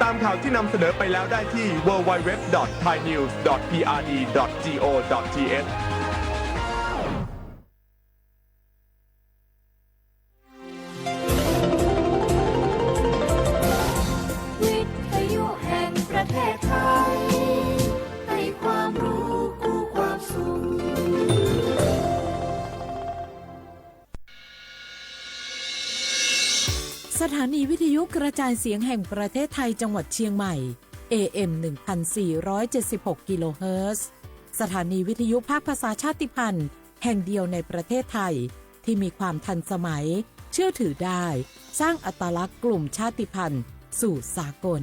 ตามข่าวที่นำเสนอไปแล้วได้ที่ ดับเบิลยู ดับเบิลยู ดับเบิลยู ดอท ไทยนิวส์ ดอท พีอาร์ดี ดอท จี โอ ดอท ที เอช วิทยุแห่งประเทศไทย ให้ความรู้คู่ความสุข สถานีวิทยุกระจายเสียงแห่งประเทศไทยจังหวัดเชียงใหม่ เอ เอ็ม หนึ่งพันสี่ร้อยเจ็ดสิบหก กิโลเฮิรตซ์ สถานีวิทยุภาคภาษาชาติพันธุ์แห่งเดียวในประเทศไทย ที่มีความทันสมัย เชื่อถือได้ สร้างอัตลักษณ์กลุ่มชาติพันธุ์สู่สากล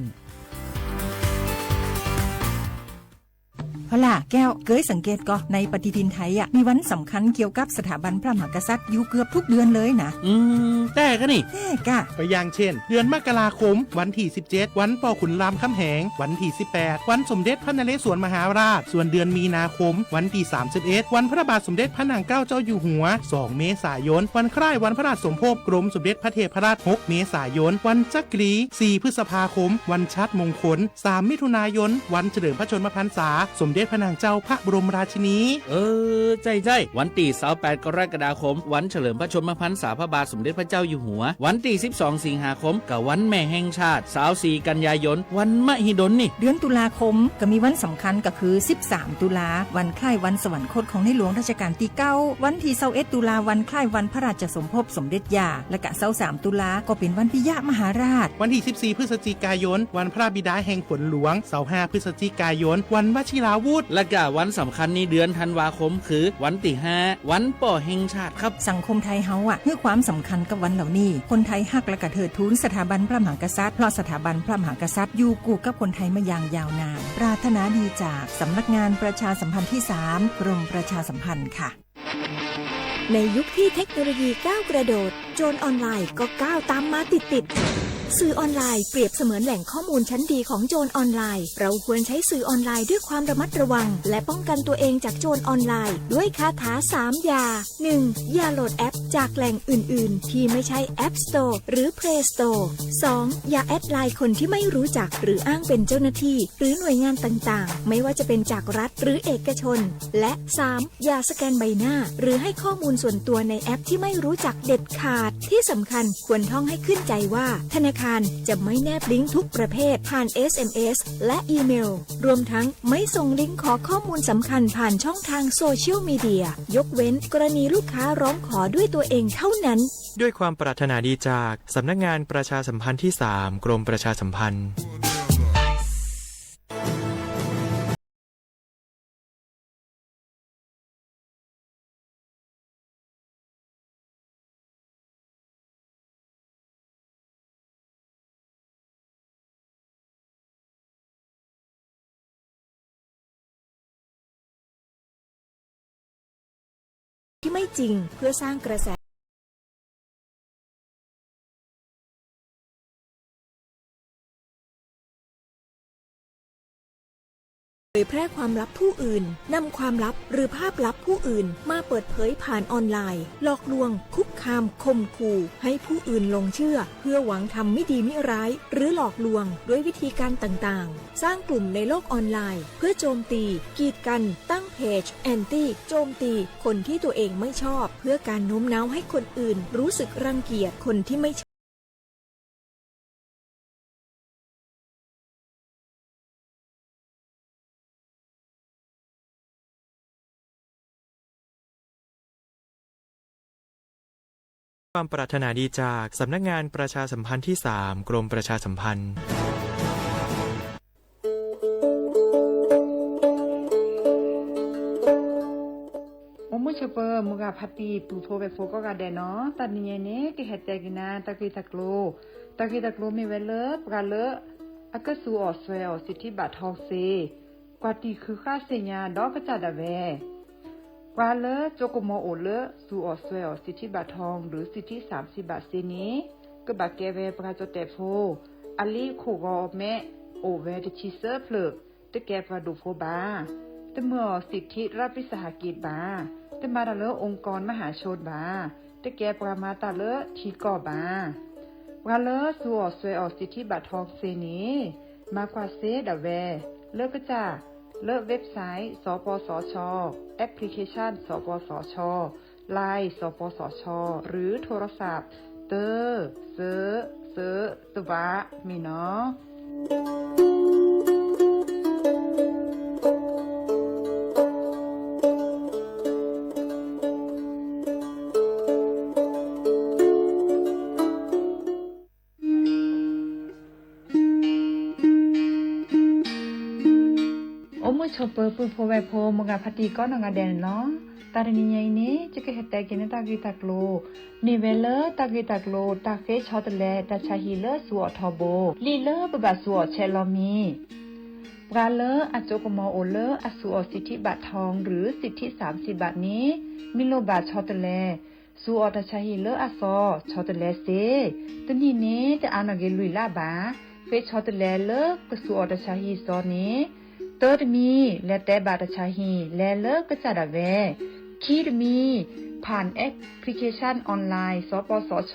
พอล่ะแก้ว เกยสังเกตก่อ ในปฏิทินไทยอะ มีวันสำคัญเกี่ยวกับสถาบันพระมหากษัตริย์อยู่เกือบทุกเดือนเลยนะ อืม แต่กะนี่ แต่กะ ก็อย่างเช่น เดือนมกราคม วันที่ สิบเจ็ด วันปอขุนรามคำแหง วันที่ สิบแปด วันสมเด็จพระนเรศวรมหาราช ส่วนเดือนมีนาคม วันที่ สามสิบเอ็ด วันพระบาทสมเด็จพระนางเกล้าเจ้าอยู่หัว สอง เมษายน วันคล้ายวันพระราชสมภพกรมสมเด็จพระเทพรัตน์ หก เมษายน วันจักรี สี่ พฤษภาคม วันชาติมงคล สาม มิถุนายน วันเฉลิมพระชนมพรรษา สมเด็จพระนางเจ้าพระบรมราชินี เออ ใจ้ๆ วันตี้ สาวแปด กรกฎาคม วันเฉลิมพระชนมพรรษาพระบาทสมเด็จพระเจ้าอยู่หัว วันตี้ สิบสอง สิงหาคม กะวันแม่แห่งชาติ สาวสี่ กันยายน วันมหิดลนี่ เดือนตุลาคม กะมีวันสำคัญกะคือ สิบสาม ตุลา วันคล้ายวันสวรรคตของในหลวงรัชกาลตี้เก้า วันตี้ ซาวเอ็ด ตุลา วันคล้ายวันพระราชสมภพสมเด็จย่า และกะ ซาวสาม ตุลา ก็เป๋นวันปิยมหาราช วันตี้ สิบสี่ พฤศจิกายน วันพระบิดาแห่งฝนหลวง ซาวห้า พฤศจิกายน วันวชิราวุธ และกะวันสำคัญในเดือนธันวาคมคือ วันตี้ ห้า วันป้อแห่งชาติครับ สังคมไทยเฮาอะ หื้อความสำคัญกับวันเหล่านี้ คนไทยฮักและกะเทิดทูนสถาบันพระมหากษัตริย์ เพราะสถาบันพระมหากษัตริย์อยู่คู่กับคนไทยมาอย่างยาวนาน ปรารถนาดีจากสำนักงานประชาสัมพันธ์ที่สาม กรมประชาสัมพันธ์ค่ะ ในยุคที่เทคโนโลยีก้าวกระโดด โจรออนไลน์ก็ก้าวตามมาติดๆ สื่อออนไลน์เปรียบเสมือนแหล่งข้อมูลชั้นดีของโจรออนไลน์ เราควรใช้สื่อออนไลน์ด้วยความระมัดระวัง และป้องกันตัวเองจากโจรออนไลน์ด้วยคาถาสามอย่า หนึ่ง อย่าโหลดแอปจากแหล่งอื่นๆ ที่ไม่ใช่ App Store หรือ Play Store สอง อย่าแอดไลน์คนที่ไม่รู้จักหรืออ้างเป็นเจ้าหน้าที่ หรือหน่วยงานต่างๆ ไม่ว่าจะเป็นจากรัฐหรือเอกชน และ สาม อย่าสแกนใบหน้า หรือให้ข้อมูลส่วนตัวในแอปที่ไม่รู้จักเด็ดขาด ที่สำคัญควรท่องให้ขึ้นใจว่า ธนาคารจะไม่แนบลิงก์ทุกประเภทผ่าน เอสเอ็มเอส และอีเมล รวมทั้งไม่ส่งลิงก์ขอข้อมูลสำคัญผ่านช่องทางโซเชียลมีเดีย ยกเว้นกรณีลูกค้าร้องขอด้วยตัวเองเท่านั้น ด้วยความปรารถนาดีจากสำนักงานประชาสัมพันธ์ที่สาม กรมประชาสัมพันธ์ ที่ไม่จริงเพื่อสร้างกระแส เผยแพร่ความลับผู้อื่น นำความลับหรือภาพลับผู้อื่นมาเปิดเผยผ่านออนไลน์ หลอกลวง คุกคาม ข่มขู่ ให้ผู้อื่นหลงเชื่อ เพื่อหวังทำไม่ดีไม่ร้าย หรือหลอกลวงด้วยวิธีการต่างๆ สร้างกลุ่มในโลกออนไลน์ เพื่อโจมตี กีดกัน ตั้งเพจ แอนตี้ โจมตี คนที่ตัวเองไม่ชอบ เพื่อการโน้มน้าวให้คนอื่นรู้สึกรังเกียจคนที่ไม่ชอบ ความปรารถนาดีจากสำนักงานประชาสัมพันธ์ที่สาม กรมประชาสัมพันธ์ အိၣ်မုာ်ဆိးပၢၤ မုၢ်ဂၤဖါတံၢ် ပုၢ်ဖိဝဲၢ်ဖိကိးဂၤဒဲးနီၤ, တနံၤညါအံၤန့ၣ် ကဟဲတဲက့ၤနၤ တၢ်ဂ့ၢ်တၢ်ကျိၤ, တၢ်ဂ့ၢ်တၢ်ကျိၤမ့ၢ်ဝဲလၢ ပှၤလၢ အကစူးအီၣ်စွဲအီၣ် สิทธิบัตรทอง သ့, ကွၢ်တံၢ်ဃုာ်ဃာ်သ့ၣ်ညါဒီးကစၢ်ဒၣ်ဝဲ ပှၤလၢကၠိကမီၤအိၣ်လၢ စူးအီၣ်စွဲအီၣ် สิทธิบัตรทอง หรือ สิทธิสามสิบบาท သ့န့ၣ် ကဘၣ်ကဲဝဲပှၤကၠီၣ်တဲၣ်ဖိ, အလံၤခိၣ်ဂီၤမဲ အိၣ်ဝဲတဆံသၢဖျၢၣ်, တကဲပှၤဒိၣ်ဖိဘၣ်. တမၢအီၤ สิทธิรัฐวิสาหกิจ ဘၣ်, တမၤတၢ်လၢ องค์กรมหาชน ဘၣ်, တကဲပှၤမၤတၢ်လၢထံကီၢ်ဘၣ်. ပှၤလၢစူးအီၣ်စွဲအီၣ် สิทธิบัตรทอง သ့န့ၣ် မၤကွၢ်စ့ဒၣ်ဝဲ လၢကစၢ် လၢ website စပစချ, application စပစချ, Line စပစချ, หรือโทรศัพท์ တၢ စၢ စၢ သဝး မ့ၢ်နီၤ. အိၣ်မုာ်ဆိးပၢၤ ပုၢ်ဖိဝဲၢ်ဖိ မိၢ်ဂၤဖါတံၢ်ကိးနီၢ်ဂၤဒဲးန့ၣ်လီၤ. တၢ်တနံၤညါအံၤန့ၣ် ယကဟဲတဲက့ၤန့ၢ်တၢ်ဂ့ၢ်တၢ်ကျိၤ မ့ၢ်ဝဲလၢတၢ်ဂ့ၢ်တၢ်ကျိၤ တၢ်ဃ့ဆီတလဲတၢ်ဆါဟံၣ်လၢစူၤအီၣ်ထီဘိ လံာ်လၢပဘၣ်စူၤအီၣ်ဆဲးလီၤမံၤ ပှၤလၢအစိကမီၤအိၣ်လၢအစူၤအီၣ် สิทธิบัตรทองหรือสิทธิสามสิบบาท န့ၣ် မ့ၢ်လိၣ်ဘၣ်ဆီတလဲ စူၤအီၣ်တၢ်ဆါဟံၣ်လၢအသီ ဆီတလဲစ့ တနံၣ်န့ၣ် တအါနီၣ်က့ၤလွံၢ်လါဘၣ်. ဃ့ဆီတလဲလၢကစူၤအီၣ်တၢ်ဆါဟံၣ်သီန့ၣ် တၢတမံၤ လဲၤတဲဘၣ်တၢ်ဆါဟံၣ် လဲၤလၢကစၢ်ဒၣ်ဝဲ, ခံတမံၤ ผ่านแอปพลิเคชันออนไลน์ สปสช,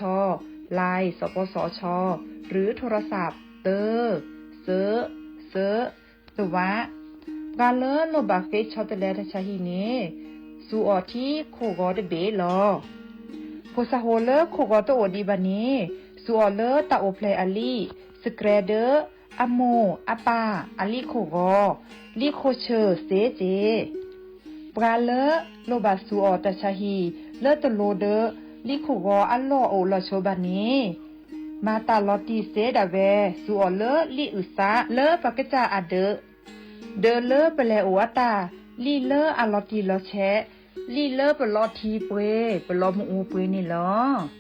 Line สปสช หรือโทรศัพท์ တၢ စၢ စၢ သဝး ပှၤလၢလိၣ်ဘၣ်ဃ့ဆီတလဲတၢ်ဆါဟံၣ်န့ၣ် စူၤအီၣ်ထံခိၣ်ဂီၤတဘ့ၣ်လီၤ. ဖိစၢ်ဖိလၢခိၣ်ဂီၤတအိၣ်ဒံးဘၣ်န့ၣ် စူၤအီၣ်လၢတၢ်အိၣ်ဖျဲၣ်အလံာ် စကြဲဒၢ အမိၢ်အပၢ်အလံာ်ခိၣ်ဂီၤ လံာ်ခိၣ်ဆၢၣ်စ့စ့ ပှၤလၢလိၣ်ဘၣ်စူၤအီၣ်တၢ်ဆါဟံၣ် လၢတလိၤဒီး လံာ်ခိၣ်ဂီၤအလီၢ်အိၣ်လီၤဆိဘၣ်န့ၣ် မၤတၢ်လီၤတံၢ်စ့ဒၣ်ဝဲ စူၤအီၣ်လၢလံာ်အုၣ်သးလၢပှၤကစၢ်အဒၢး ဒီးလၢပလဲၤအိၣ်အတၢ် လံာ်လၢအလီၤတံၢ်လီၤဆဲး လံာ်လၢပလီၤထံပှ့ၤ ပလီၤမုၢ်အူပှ့ၤန့ၣ်လီၤ.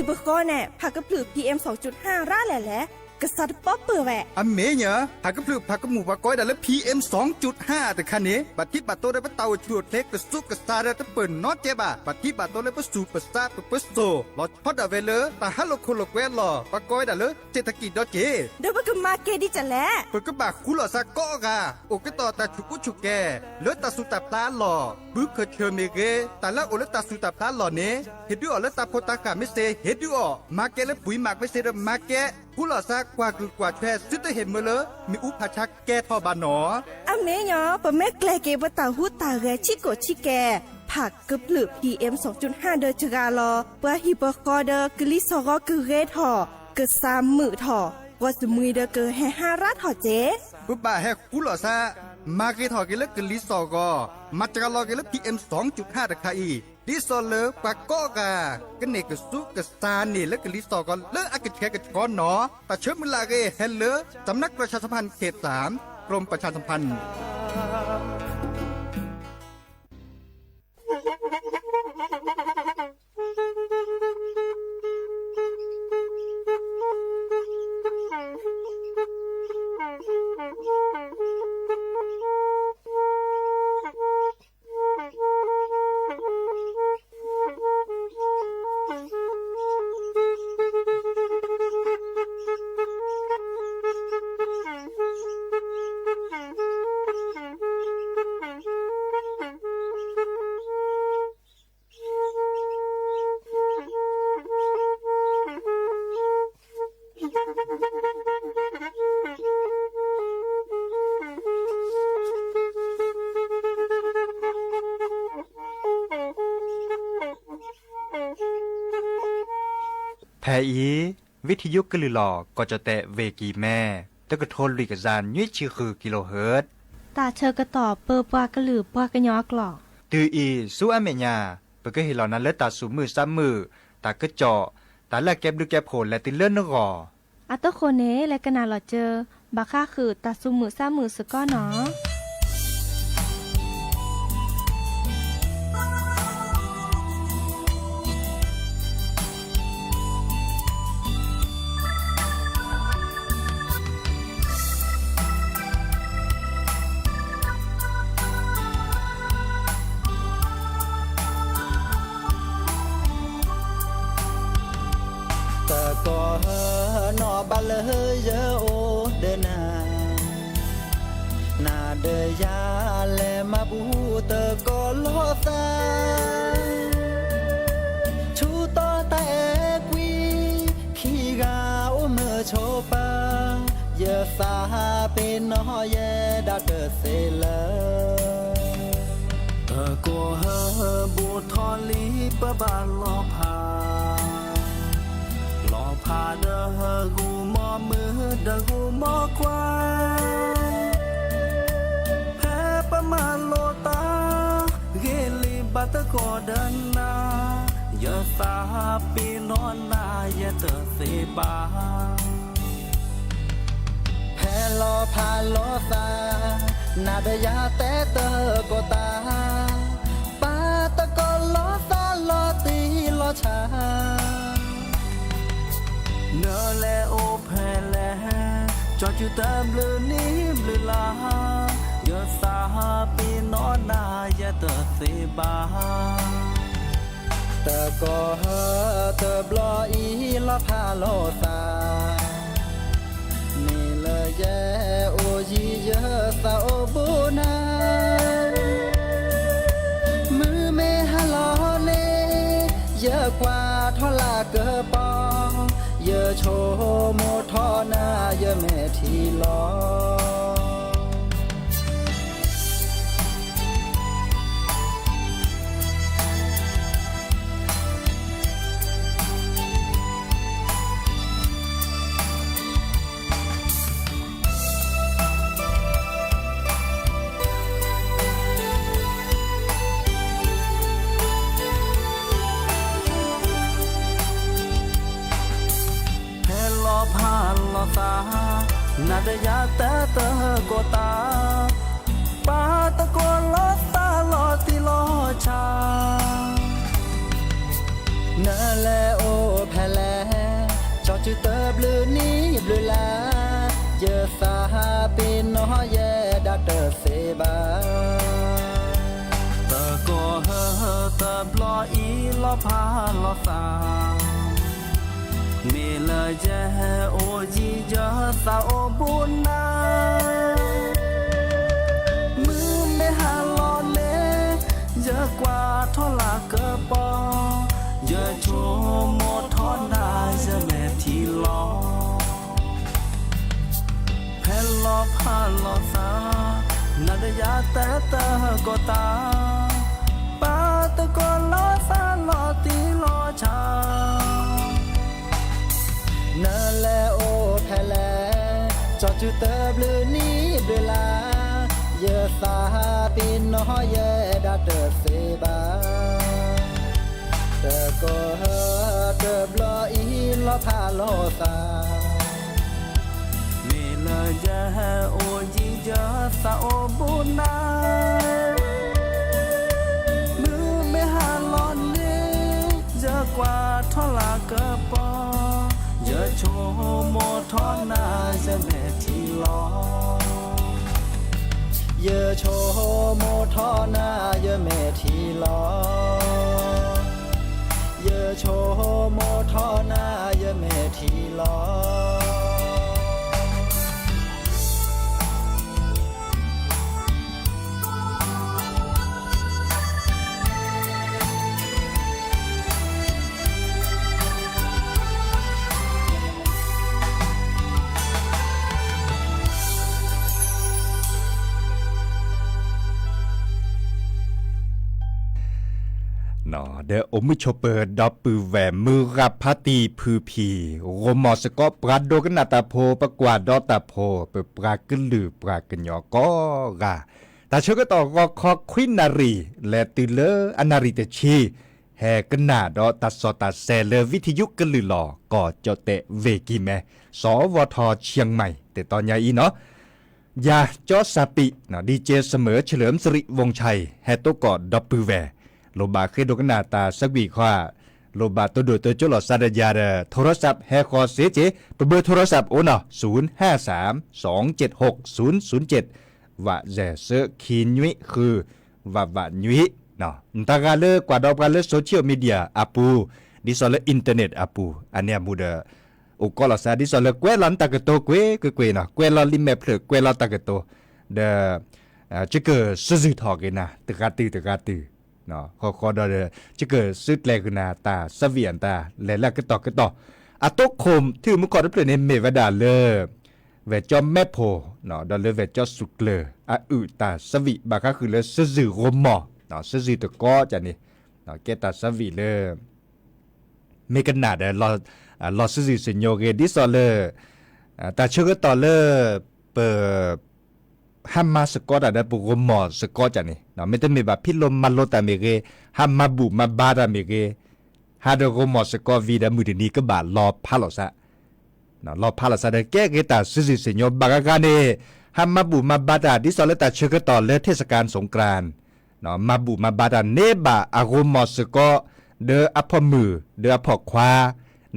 ပဟံၣ်ပဃီန့ၣ် ဖးကဖျၢၣ် PM စူၤ ရၣ်လဲၣ်လဲၣ်, ကစၢ်တပီၢ်ပၢၢ်ဝဲ. အမ့ၢ်ညီ, ဖးကဖျၢၣ်ဖးကမူၣ်ပှၤကိးဝဲဒၣ်လၢ PM စူၤ တခါန့ၣ် ဘၣ်ထံးဘၣ်တိၢ်ဒီးပတၢ်အိၣ်ဆူၣ်အိၣ်ချ့ ကစူးကစါဒီးတပၢၢ်နီတကဲဘၣ်. ဘၣ်ထံးဘၣ်တိၢ်လၢပစူၢ်ပစါပပၢၤစိၢ် လီၤဆီဒၣ်ဝဲလၢ တၢ်ဟးလိာ်ခိၣ်လိာ်ကွဲအလီၢ် ပှၤကိးဝဲဒၣ်လၢ เศรษฐกิจ ဒီးက့ၤ ဒီးပကမၤကဲဒ်လဲၣ်. ပကဘၣ်ဃူလိာ်သးကိးဂၤ အိၣ်ကတီၢ်တၢ်ဆူၣ်ကူဆူၣ်ကဲ လၢတၢ်ဆူၣ်တၢ်ဖျါအလီၢ်, ဘုခၢၣ်ဆၢၣ်မ့ၢ်ဂ့ၤ, တၢ်လၢအအိၣ်လၢတၢ်ဆူၣ်တၢ်ဖျါအလီၢ်န့ၣ် ဟ့ၣ်ဒုးအီၤလၢတၢ်ဖိတၢ်ဃၢ်မ့ၢ်စ့ၢ် ဟ့ၣ်ဒုးအီၤ, မၤကဲလၢပှၤမၤမ့ၢ်စ့ၢ်ဒီးမၤကဲ, ဃူလိာ်သးကွၢ်ကုၢ်ကွၢ်ဆွဲ သုတဟ့ၣ်မၢလၢ မ့ၣ်အူဖးဆါကဲထီၣ်ဘၣ်နီၤ. အမ့ၢ်ညီ, ပမ့ၢ်ကျဲၤက့ၤပတၢ်ဟူးတၢ်ဂဲၤဆံးကိာ်ဆံးကဲ, ဖးကဖျၢၣ် PM စူၤ ဒီးတဂၤလီၤ. ပှၤဟံၣ်ပဃီဒီးကလံၤစိးဂီၤကဂ့ၤထီၣ်, ကစၢ်မုာ်ထီၣ်, ပှၤစမှံဒီးကဟဲဟါရၣ်ထီၣ်က့ ပဘၣ်ဟဲဃူလိာ်သး မၤဂ့ၤထီၣ်က့ၤလၢကလံၤစိးဂီၤ, မၤစှၤလီၤက့ၤလၢ PM စူၤ တခါအံၤ, ဒ်သိးလၢပှၤကိးဂၤ ကန့ၢ်ကစူးကစါန့ၣ်လၢကလံၤစိးဂီၤလၢအကဆှဲကဆှီနီၤ. တၢ်ဆၢမုၢ်လၢ်အဂ့ၢ်ဟဲလၢ สำนักประชาสัมพันธ์เขตสาม กรมประชาสัมพันธ์ ဖဲအံၤ ဝံထံယိကလုာ်လီၤ ကီၢ်ကၠီၣ်တဲၣ် ဝ့ၢ်ကံၤမဲ, တကထိလွံၢ်ကယၤနွံဆံဃု kilohertz, တၢ်ဆၢကတီၢ်ပၢပှၤကလုာ်ပှၤကညီအကျိာ်, တုၤအံၤဆူအမဲာ်ညါ ပကဟ့ၣ်လီၤနၤလၢတၢ်သူၣ်မုာ်သးမုာ်, တၢ်ကစီၣ်, တၢ်လၢအကဲဘျုးကဲဖှိၣ်လဲၤတုၤလၢနဂီၢ်. အတဃိန့ၣ် လဲၤကနၣ်လီၤစၢၤ ဘၣ်ဃးဃုာ်တၢ်သူၣ်မုာ်သးမုာ်စ့ၢ်ကီးနီၤ. တၢ်ကီၢ်ဟၢနီၣ်ဘၣ်လၢယအိၣ်ဒီးနၤ, နၤ ဒီးယၤလဲၤမၤဘူၣ်သကိးလိာ်သး, ဆူတီၢ်တၢ်အဲၣ်ကွံ, ခံဂၤအိၣ်မုာ်ဆိးပၢၤ, ယသးပ့ၤနီၣ်ယဲဒၣ်တသ့လၢၤ. သကိးဟၢဘူးထီၣ်လံပဘၣ်လီၤဖး, လီၤဖးဒီးဂီၤမီၤမုၢ်ဒီးဂီၤမီၤခွါ, ဖဲပမၤလိာ်သး, ဂ့ၤလံဘၣ်သကိးဒီးနၤ, ယသးပ့ၤနီၣ်နၤယဲတသ့ဘၣ်. ဖဲလီၤဖးလိာ်သး, နၤဒီးယၤတဲသကိးသး, ပာ်သကိးလိာ်သးလီၤတံၢ်လီၤဆဲး, နလဲၤအိၣ်ဖဲလဲၣ်, ကၠီစုတဘျုးနံၣ်ဘျုးလါ, ယသးပ့ၤနီၣ်နၤယဲတသ့ဘၣ်. သကိးဟၢတဘျီအံၤလီၤဖးလိာ်သး, မ့ၢ်လၢယဲအိၣ်ယံၤယသးအိၣ်ဘူးနၤ, မုၢ်မ့ၢ်ဟါလီၤန့ၣ်, ယကွၢ်ထီၣ်လၢကပီၤ, ယဆိကမိၣ်ထီၣ်နၤယမဲာ်ထံလီၤ. ဖဲလီၤဖးလိာ်သး, နၤဒီးယၤတဲသကိးသး, ပာ်သကိးလိာ်သးလီၤတံၢ်လီၤဆဲး, နလဲၤအိၣ်ဖဲလဲၣ်, ကၠီစုတဘျုးနံၣ်ဘျုးလါ, ယသးပ့ၤနီၣ်ယဲဒၣ်တသ့ဘၣ်. သကိးဟၢတဘျီအံၤလီၤဖးလိာ်သး, မ့ၢ်လၢယဲအိၣ်ယံၤယသးအိၣ်ဘူးနၤ, မုၢ်မ့ၢ်ဟါလီၤန့ၣ်, ယကွၢ်ထီၣ်လၢကပီၤ, ယဆိကမိၣ်ထီၣ်နၤယမဲာ်ထံလီၤ. ဖဲလီၤဖးလိာ်သး, နၤဒီးယၤတဲသကိးသး, ပာ်သကိးလိာ်သးလီၤတံၢ်လီၤဆဲး, နလဲၤအိၣ်ဖဲလဲၣ်, ကၠီစုတဘျုးနံၣ်ဘျုးလါ, ယသးပ့ၤနီၣ်ယဲဒၣ်တသ့ဘၣ်. သကိးဟၢတဘျီအံၤလီၤဖးလိာ်သး, မ့ၢ်လၢယဲအိၣ်ယံၤယသးအိၣ်ဘူးနၤ, မုၢ်မ့ၢ်ဟါလီၤန့ၣ်, ယကွၢ်ထီၣ်လၢကပီၤ, ယဆိကမိၣ်ထီၣ်နၤယမဲာ်ထံလီၤ. ယဆိကမိၣ်ထီၣ်နၤယမဲာ်ထံလီၤ. ယဆိကမိၣ်ထီၣ်နၤယမဲာ်ထံလီၤ. ဒီးအိၣ်မုာ်ဆိးပၢၤဒီပုၢ်ဝဲၢ် မုၢ်ဂၤဖါတံၢ်ဖုဖံ, ဂီၤမီၢ်စ့ၢ်ကီး ပှၤဒိကနၣ်တၢ်ဖိ ပကွၢ်ဒီးတၢ်ဖိ ပပှၤကလုာ်ပှၤကညီကိးဂၤ, တၢ်ဆၢကတီၢ်ဂီၤခီခွံနၣ်ရံၣ် လဲၤတုၤလၢအနၣ်ရံၣ်တဆံ, ဟဲကနၣ်ဒီးတၢ်စီတၢ်ဆှံလၢ ဝံထံယုကလုာ်လီၤ ကီၢ်ကၠီၣ်တဲၣ်ဝ့ၢ်ကံၢ်မဲ စီၤဝီၤထီၣ် ချံၣ်မဲၣ် တတီၤညါအံၤနီၤ. ယၤ ကၠီစၣ်ပံး ဒီးကၠီစမၢၣ် เฉลิมสิริวงศ์ชัย ဟဲသကိးဒီပုၢ်ဝဲၢ်, လိၣ်ဘၣ်ဃ့ဒိကနၣ်တၢ်ဆၢကွံာ်ခီဧါ, လိၣ်ဘၣ်တိၢ်ဒိၣ်တိၢ်ကၠိလိာ်သးဒီးယၤဒီး โทรศัพท์ ဟဲဃီၤစ့ၢ်ကီး, ပဘၢ โทรศัพท์ အိၣ်နီၤ ศูนย์ห้าสาม สองเจ็ดหก ศูนย์ศูนย์เจ็ด, ဝးစဲးဆၢ ခံနွံဃု ဝးဝးနွံ. နတၢ်ဂၤလၢကွၢ်ဒီးပှၤလၢ social media အပူၤ, ဒ်သိးလၢ internet အပူၤ, အန့ၣ်အမူဒီး အိၣ်ကီးလိာ်သး ဒ်သိးလၢကွဲးလီၤနတၢ်ကတိၤကွ့ၢ်ကွ့ၢ်ကွ့ၢ်နီၤ, ကွဲးလီၤလံာ်မဲာ်ဖျၢၣ် ကွဲးလီၤတၢ်ကတိၤ, ဒီး ယကစုၣ်ယုၢ်ထီၣ်က့ၤနၤ တဂၤတုၤတဂၤတုၤ, ဃီဃီဒီး ယကစုၣ်ကျဲၤက့ၤနၤ တၢ်ဆၢဝံၣ်အတၢ်လဲၤလၢအကတီၢ်ကတီၢ်, အတိခိၣ်ထံၣ်မူကီၢ်တဖျၢၣ်န့ၣ် မ့ၢ်ဝဲဒၣ်လၢ ဝဲၢ်ကၠီမဲၣ်ဖိ ဒီးလၢဝဲၢ်ကၠီစူၣ်ကျၢၤ အအုၣ်တၢ်ဆၢဝံၣ် ဘၣ်ဃးဃုာ်လၢစုၣ်ယုၢ်ရိမိၢ်, စုၣ်ယုၢ်တကီကန့ၣ် ကဲတၢ်ဆၢဝံၣ်လၢ မ့ၢ်ကနၣ်ဒီး လီၤစုၣ်ယုၢ်စညိဂ့ၤ ဒ်သိးလၢ တၢ်ဆၢကတီၢ်လၢ ပ ဟးမၤစ့ၢ်ကီးတၢ်ဒီးပရိမိၢ်စ့ၢ်ကီးကန့ၣ်, မ့တမ့ၢ်ဘၣ်ဖံးလိမၤလိတၢ်မ့ၢ်ဂ့ၤ, ဟးမၤဘူၣ်မၤဘါတၢ်မ့ၢ်ဂ့ၤ, ဟးဒီးရိမိၢ်စ့ၢ်ကီးဝံၤဒီးမုၢ်တနံၤကဘၣ်လီၤဖးလီၤစး, လီၤဖးလီၤစးဒီးကဲဂ့ၤတၢ်စုၣ်ယုၢ်စညိ ဘၣ်ဂၤဂၤန့ၣ် ဟးမၤဘူၣ်မၤဘါတၢ် ဒ်သိးလၢတၢ်ဆၢကတီၢ်လၢ เทศกาลสงกรานต์ မၤဘူၣ်မၤဘါတၢ်န့ၢ်ဘၣ်အရိမိၢ်စ့ၢ်ကီး, ဒီးအဖီၣ်မုၢ်, ဒီးအဖီၣ်ခွါ,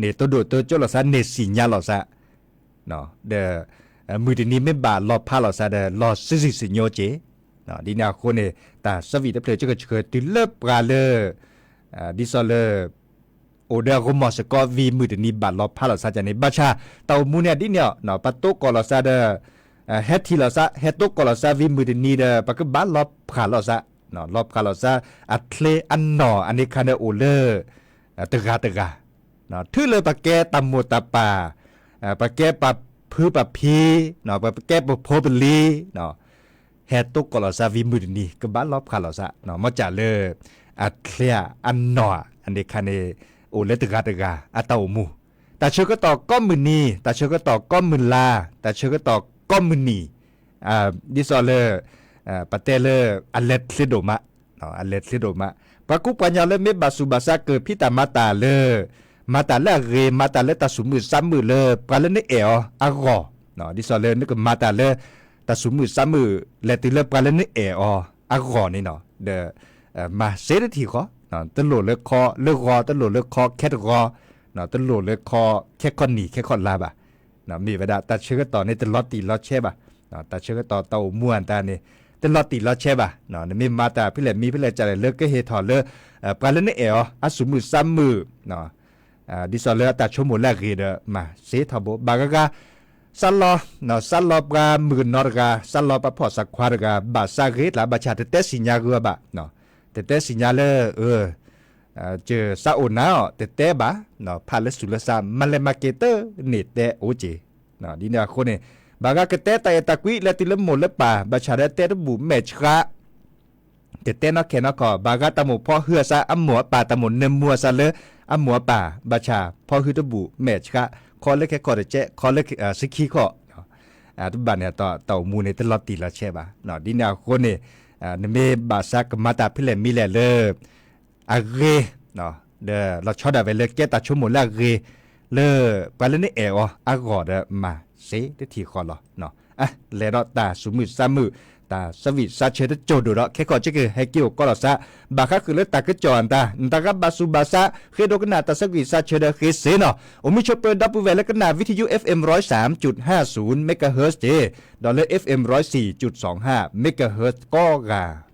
န့ၣ်တဒိၣ်တကၠိလီၤစး န့ၢ်စံၣ်ညါလီၤစး ဒီး မုၢ်တနံၤမ့ၢ်ဘၣ်လီၤဖးလီၤစးဒီး လီၤစုၣ်ယုၢ်စညိက့ၤ, ဒ်န့ၣ်အဃိန့ၣ် တၢ်ဆၢဝံၣ်တဖျၢၣ် ကဆှၢတုၤလၢပှၤလၢ ဒ်သိးလၢ အိၣ်ဒီးအရိမိၢ်စ့ၢ်ကီးဝံၤမုၢ်တနံၤဘၣ်လီၤဖးလီၤစးကန့ၣ် ဘၣ်ဆၣ် တၢ်အိၣ်မူန့ၣ်ဒ်န့ၣ်အီၤ ပတိကိးလီၤစးဒီး ဟဲထံၣ်လီၤစး ဟဲတိကိးလီၤစးဝံၤမုၢ်တနံၤဒီး ပကဘၣ်လီၤဖးလီၤစး, လီၤဖးလီၤစး အချ့အနီၢ်အန့ၣ်ခါန့ၣ်အိၣ်လၢ တဂၤတဂၤ, ထုးလၢပကဲတၢ်မိၢ်တၢ်ပၢ်, ပကဲပှၤဖုပှၤဖံ, ပကဲပဖိပလံၤ, ဟဲတိကိးလီၤစးဝံၤမုၢ်တနံၤ ကဘၣ်လီၤဖးလီၤစး, မ့ၢ်စ့ၢ်လၢ အချ့အနီၢ်အန့ၣ်ခါန့ၣ် အိၣ်လၢတဂၤတဂၤအတၢ်အိၣ်မူ, တၢ်ဆၢကတီၢ်ကိးမုၢ်နံၤ, တၢ်ဆၢကတီၢ်ကိးမုၢ်လါ, တၢ်ဆၢကတီၢ်ကိးမုၢ်နံၤ, ဒ်သိးလၢ ပတဲလၢ အလဲၤချ့ဒိၣ်မး, အလဲၤချ့ဒိၣ်မး, ပှၤကူပှၤကညီလၢမ့ၢ်ဘၣ်ဆူးဘၣ်ဆါကၢၢ်ဖံးတၢ်မၤတၢ်လၢ မၤတၢ်လၢအဂ့ၤ မၤတၢ်လၢတၢ်ဆူၣ်မုၢ်ဆါမုၢ်လၢပှၤလၢနအဲၣ်အီၤအဂီၢ်, ဒ်သိးလၢနကမၤတၢ်လၢ တၢ်ဆူၣ်မုၢ်ဆါမုၢ် လဲၤတုၤလၢပှၤလၢနအဲၣ်အီၤအဂီၢ်န့ၣ်နီၤ, ဒီး မၤစ့တထံၣ်ဃီ, တလိၣ်လၢခီလၢဂီၤ တလိၣ်လၢခီခဲတဂီၤ, တလိၣ်လၢခီခဲခီနံၣ်ခဲခီလါဘၣ်, မ့ၢ်ဝဲဒၣ် တၢ်ဆၢကတီၢ်န့ၣ်တလီၤတံၢ်လီၤဆဲးဘၣ်, တၢ်ဆၢကတီၢ်တၢ်အိၣ်မူအတၢ်န့ၣ် တလီၤတံၢ်လီၤဆဲးဘၣ်, နမ့ၢ်မၤတၢ်ဖဲလဲၣ်မံဖဲလဲၣ်ကလဲၣ်လၢကဟ့ၣ်ထီၣ်လၢ ပှၤလၢနအဲၣ်အီၤ အဆူၣ်မုၢ်ဆါမုၢ် ဒ်သိးလၢအတၢ်ဆိကမိၣ်လၢအဂ့ၤဒီး မၤစ့ထီဘိ ဘၣ်ဂၤဂၤ, စးလီၤ, စးလီၤပှၤမုၣ်ကနီၤတဂၤ, စးလီၤပှၤဖှီၣ်စးခွါတဂၤ, ဘၣ်ဆၣ်ဂ့ၤကျါ ဘၣ်ဆၣ်တတဲစံၣ်ညါဂ့ၤဘၣ်, တတဲစံၣ်ညါလၢ စးအိၣ်နၤအီၤ တတဲဘၣ်, ဖးလၢဆူၣ်လၢစး မၤလဲၤမၤက့ၤတန့ၢ်တဲအိၣ်က့ၤ, ဒ်န့ၣ်အဃိန့ၣ် ဘၣ်ဂၤကတဲတၢ်အဲၣ်တၢ်ကွံလဲၤတုၤလၢမိၢ်လၢပၢ် ဘၣ်ဆၣ်ဒီးတဲတဘူၣ်မဲာ်ဆှး တတဲနီၢ်ခဲနီၢ်ခီ ဘၣ်ဂၤတၢ်မိၣ်ဖီဟုအစး အမိၢ်အပၢ်တၢ်မိၣ်နၢမူအစးလၢ အမိၢ်အပၢ် ဘၣ်ဆၣ်ဖီဟုတဘူၣ်မဲာ်ဆှး ခီလၢခဲခီၣ်တကဲး ခီလၢဆံခံခီၣ်, တဘၣ်န့ၣ်တၢ်အိၣ်မူန့ၣ် တလီၤတံၢ်လီၤဆဲးဘၣ်, ဒ်န့ၣ်အဃိန့ၣ် နမ့ၢ်ဘၣ်ဆၢကမၤတၢ်ဖဲလဲၣ်မံလဲၣ်လၢ အဂ့ၤ ဒီးလီၤဆီဒၣ်ဝဲလၢကဲတၢ်ဆိကမိၣ်လၢအဂ့ၤ လၢပှၤလၢနအဲၣ်အီၤအဂီၢ်ဒီးမၤစ့တထံၣ်ဃီလီၤ. လဲၤဒီးတၢ်ဆူၣ်မုၢ်ဆါမုၢ် တၢ်ဆၢဝံၣ်ဆါဆၢတစိၢ်ဒိၣ်ဒီး ခဲခီၣ်က့ၤဟဲက့ၤအိၣ်ကီးလီၤစး ဘၣ်ဃးဃုာ်လၢတၢ်ကစီၣ်အတၢ် နတၢ်ဂၤဘၣ်ဆူးဘၣ်ဆါ ဃ့ဒိကနၣ်တၢ်ဆၢဝံၣ်ဆါဆၢဒီးဃ့စ့ၢ်နီၤ အိၣ်မူဆိးပၢၤဒီပုၢ်ဝဲၢ်လၢကနၣ် ဝံထယု FM ร้อยสามจุดห้าศูนย์ megahertz ဒီးလၢ FM ร้อยสี่จุดสองห้า megahertz ကိးဂၤ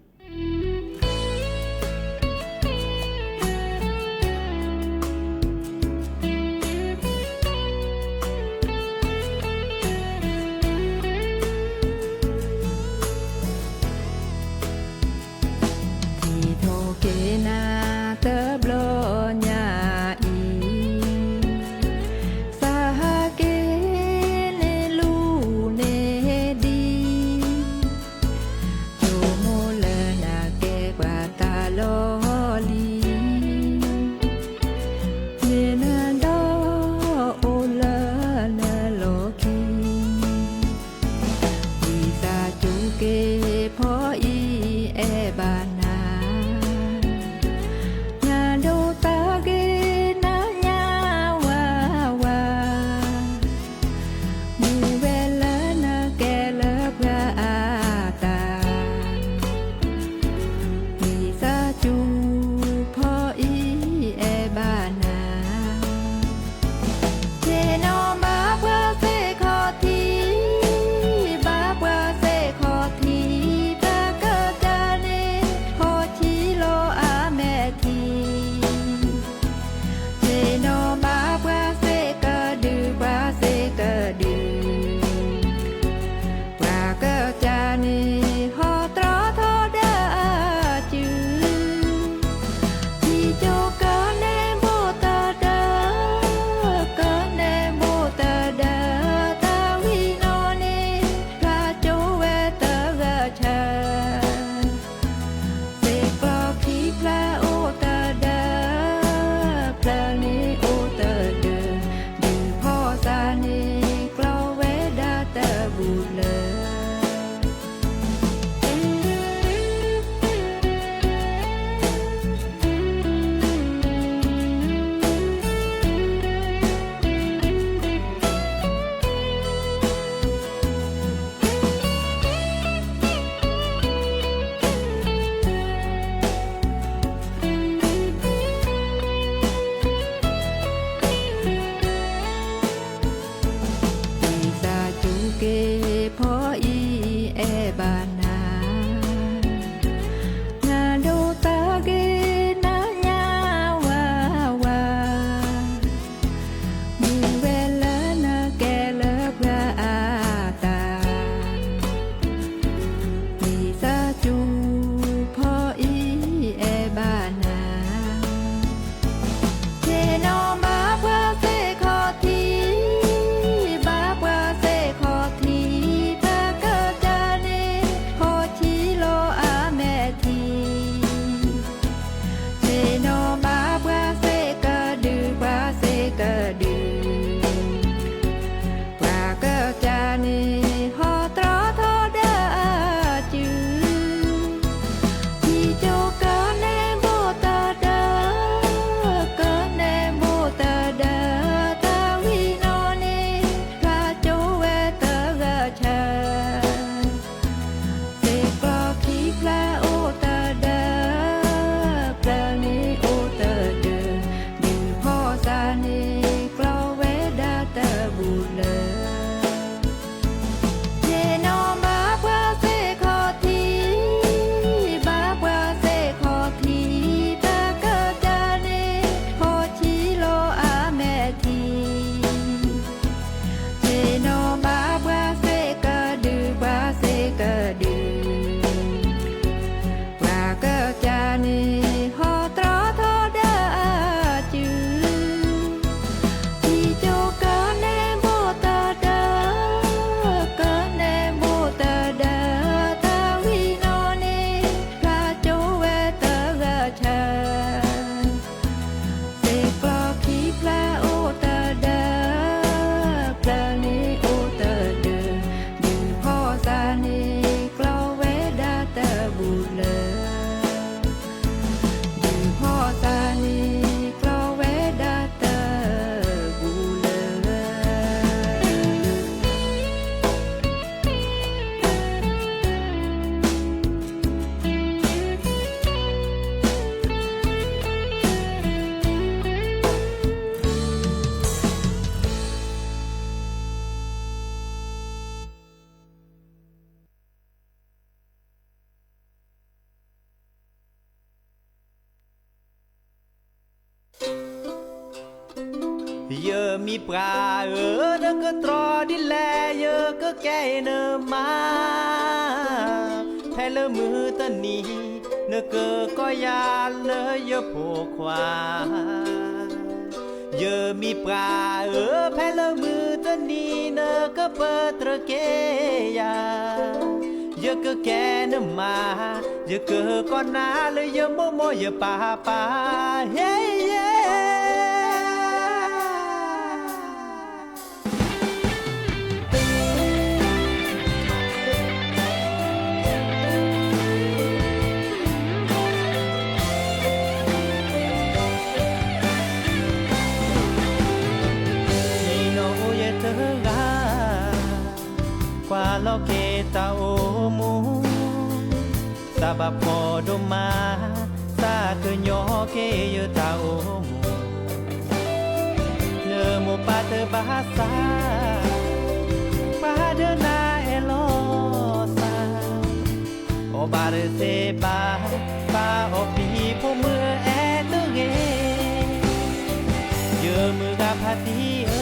ယမံၤပှၢ်ဧၢ, နကတြီဒ်လဲၣ်, ယကကဲနမါ, ဖဲလၢမုၢ်တနံၤ နကကိးယၤလၢယဖိခွါ. ယမံၤပှၢ်ဧၢ, ဖဲလၢမုၢ်တနံၤ နကပတြၢၤက့ၤယၤ, ယကကဲနမါ, ယကကိးနၤလၢယမိၢ်မိၢ်ယပၢ်ပၢ်, ဟ့ယဲ. နံၤနီၢ်အိၣ်ယဲတဂၤ, ကွၢ်လီၤက့ၤတၢ်အိၣ်မူ, သးဘၣ်ဖှီၣ်ဒိၣ်မး, သးကညီၤက့ၤယတၢ်အိၣ်မူ. နမိၢ်ပၢ်တဘၣ်သး, ပှၤဒၢနၤအဲၣ်လီၤသး, အီၣ်ဘၣ်တသ့ဘၣ်, ပာ်အီၣ်ပံၤဖိမုၣ်အဲၣ်တဂ့ၤ. ယမုၢ်ဂၤဖါတံၢ်ဧၢ,